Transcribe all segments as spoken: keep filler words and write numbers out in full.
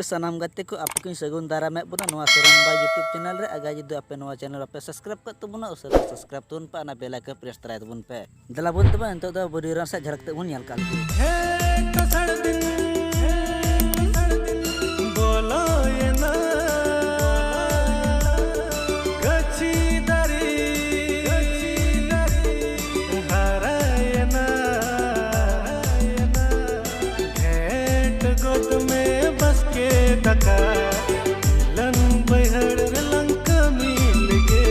ᱥᱟᱱᱟᱢ ᱜᱟᱛᱮ ᱠᱚ, ᱟᱯᱮ ᱠᱚᱧ ᱥᱟᱹᱜᱩᱱ ᱫᱟᱨᱟᱢᱮᱫ ᱵᱚᱱᱟ ᱱᱚᱣᱟ ᱥᱚᱨᱮᱱ ᱵᱟᱭ YouTube ᱪᱮᱱᱮᱞ ᱨᱮ᱾ ᱟᱜᱟᱨ ᱡᱩᱫᱤ ᱟᱯᱮ ᱱᱚᱣᱟ ᱪᱮᱱᱮᱞ ᱵᱟᱯᱮ ᱥᱟᱵᱥᱠᱨᱟᱭᱤᱵ ᱠᱟᱜ ᱛᱟᱵᱚᱱᱟ, ᱩᱥᱟᱹᱨᱟ ᱥᱟᱵᱥᱠᱨᱟᱭᱤᱵ ᱛᱟᱵᱚᱱ ᱯᱮ ᱟᱨ ᱚᱱᱟ ᱵᱮᱞ ᱟᱭᱠᱚᱱ ᱯᱨᱮᱥ ᱛᱚᱨᱟᱭ ᱛᱟᱵᱚᱱ ᱯᱮ᱾ ᱫᱮᱞᱟ ᱵᱚᱱ ᱛᱚᱵᱮ ᱱᱤᱛᱚᱜ ᱫᱚ ᱵᱚᱰᱤ ᱨᱟᱱ ᱥᱮ ᱡᱷᱟᱲ ᱠᱟᱛᱮ ᱵᱚᱱ ᱧᱮᱞ ᱠᱟᱜ ᱞᱮᱜᱮ᱾ ᱦᱮᱸ, ᱠᱟᱥᱟᱲ ᱫᱤᱱ ᱵᱚᱞᱚᱭᱮᱱᱟ, ᱜᱟᱹᱪᱷᱤ ᱫᱟᱨᱮ ᱦᱟᱨᱟᱭᱮᱱᱟ, ᱜᱷᱮᱸᱴ ᱜᱚᱫ ᱢᱮ ᱵᱟᱥᱠᱮ ᱫᱟᱠᱟ, ᱢᱤᱞᱟᱱ ᱵᱟᱹᱭᱦᱟᱹᱲ ᱨᱮᱞᱟᱝ ᱠᱟᱹᱢᱤ ᱞᱮᱜᱮ᱾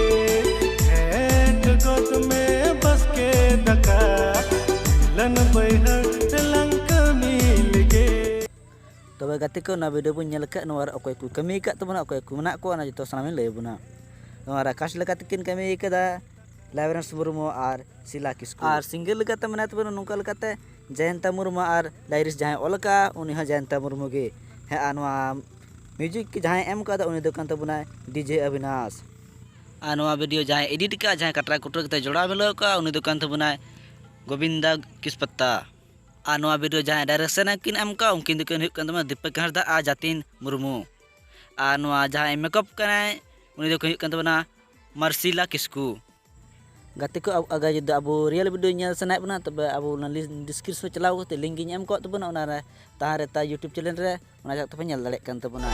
ᱜᱷᱮᱸᱴ ᱜᱚᱫ ᱢᱮ ᱵᱟᱥᱠᱮ ᱫᱟᱠᱟ, ᱢᱤᱞᱟᱱ ᱵᱟᱹᱭᱦᱟᱹᱲ ᱨᱮᱞᱟᱝ ᱠᱟᱹᱢᱤ ᱞᱮᱜᱮ᱾ ᱛᱚᱵᱮ ᱜᱟᱛᱮ ᱠᱚ, ᱱᱚᱣᱟ ᱵᱷᱤᱰᱤᱭᱳ ᱵᱚᱱ ᱧᱮᱞ ᱠᱟᱜ, ᱱᱚᱣᱟ ᱨᱮ ᱚᱠᱚᱭ ᱠᱚ ᱠᱟᱹᱢᱤ ᱟᱠᱟᱫ ᱛᱟᱵᱚᱱᱟ, ᱚᱠᱚᱭ ᱠᱚ ᱢᱮᱱᱟᱜ ᱠᱚᱣᱟ, ᱚᱱᱟ ᱡᱚᱛᱚ ᱥᱟᱱᱟᱢᱤᱧ ᱞᱟᱹᱭ ᱟᱵᱚᱱᱟ᱾ ᱱᱚᱣᱟ ᱨᱮ ᱠᱟᱥᱴ ᱞᱮᱠᱟᱛᱮ ᱠᱤᱱ ᱠᱟᱹᱢᱤ ᱟᱠᱟᱫᱟ ᱞᱟᱵᱽᱨᱮᱱᱥ ᱢᱩᱨᱢᱩ ᱟᱨ ᱥᱤᱞᱟ ᱠᱤᱥᱠᱩ᱾ ᱟᱨ ᱥᱤᱝᱜᱟᱨ ᱞᱮᱠᱟᱛᱮ ᱢᱮᱱᱟᱭ ᱛᱟᱵᱚᱱᱟ ᱱᱚᱝᱠᱟ ᱞᱮᱠᱟᱛᱮ ᱡᱚᱭᱚᱱᱛᱟ ᱢᱩᱨᱢᱩ, ᱟᱨ ᱞᱟᱭᱨᱤᱥ ᱡᱟᱦᱟᱸᱭ ᱚᱞ ᱟᱠᱟᱫᱼᱟ, ᱩᱱᱤ ᱦᱚᱸ ᱡᱚᱭᱚᱱᱛᱟ ᱢᱩᱨᱢᱩ ᱜᱮ᱾ ᱦᱮᱸ, ᱟᱨ ᱱᱚᱣᱟ ᱢᱤᱭᱩᱡᱤᱠ ᱡᱟᱦᱟᱸᱭ ᱮᱢ ᱟᱠᱟᱫᱟ, ᱩᱱᱤ ᱫᱚ ᱠᱟᱱ ᱛᱟᱵᱚᱱᱟᱭ ᱰᱤᱡᱮ ᱚᱵᱤᱱᱟᱥ᱾ ᱟᱨ ᱱᱚᱣᱟ ᱵᱷᱤᱰᱤᱭᱳ ᱡᱟᱦᱟᱸᱭ ᱮᱰᱤᱴ ᱟᱠᱟᱫᱼᱟ, ᱡᱟᱦᱟᱸᱭ ᱠᱟᱴᱨᱟ ᱠᱩᱴᱨᱟᱹ ᱠᱟᱛᱮ ᱡᱚᱲᱟᱣ ᱢᱤᱞᱟᱹᱣ ᱟᱠᱟᱫᱼᱟ, ᱩᱱᱤ ᱫᱚ ᱠᱟᱱ ᱛᱟᱵᱚᱱᱟᱭ ᱜᱳᱵᱤᱱᱫᱟ ᱠᱤᱥᱯᱟᱛᱛᱟ᱾ ᱟᱨ ᱱᱚᱣᱟ ᱵᱷᱤᱰᱤᱭᱳ ᱡᱟᱦᱟᱸᱭ ᱰᱟᱭᱨᱮᱠᱥᱚᱱ ᱠᱤᱱ ᱮᱢ ᱟᱠᱟᱫᱼᱟ, ᱩᱱᱠᱤᱱ ᱫᱚᱠᱤᱱ ᱦᱩᱭᱩᱜ ᱠᱟᱱ ᱛᱟᱵᱚᱱᱟ ᱫᱤᱯᱚᱠ ᱦᱟᱸᱥᱫᱟ ᱟᱨ ᱡᱟᱛᱤᱱ ᱢᱩᱨᱢᱩ᱾ ᱟᱨ ᱱᱚᱣᱟ ᱡᱟᱦᱟᱸᱭ ᱢᱮᱠᱟᱯ ᱠᱟᱱᱟᱭ, ᱩᱱᱤ ᱫᱚᱠᱤᱱ ᱦᱩᱭᱩᱜ ᱠᱟᱱ ᱛᱟᱵᱚᱱᱟ ᱢᱟᱨᱥᱤᱞᱟ ᱠᱤᱥᱠᱩ᱾ ᱜᱟᱛᱮ ᱠᱚ, ᱟᱵ-, ᱟᱜᱟᱨ ᱡᱩᱫᱤ ᱟᱵᱚ ᱨᱤᱭᱮᱞ ᱵᱷᱤᱰᱤᱭᱳ ᱧᱮᱞ ᱥᱟᱱᱟᱭᱮᱫ ᱵᱚᱱᱟ, ᱛᱚᱵᱮ ᱟᱵᱚ ᱚᱱᱟ ᱞᱤᱥ-, ᱰᱤᱥᱠᱨᱤᱯᱥᱚᱱ ᱨᱮ ᱪᱟᱞᱟᱣ ᱠᱟᱛᱮ ᱞᱤᱝᱠ ᱤᱧ ᱮᱢ ᱠᱟᱜ ᱛᱟᱵᱚᱱᱟ, ᱚᱱᱟ ᱨᱮ ᱛᱟᱦᱮᱸ ᱨᱮ ᱛᱟ YouTube ᱪᱮᱱᱮᱞ ᱨᱮ, ᱚᱱᱟ ᱡᱟᱦᱟᱸ ᱛᱮᱯᱮ ᱧᱮᱞ ᱫᱟᱲᱮᱭᱟᱜ ᱠᱟᱱ ᱛᱟᱵᱚᱱᱟ᱾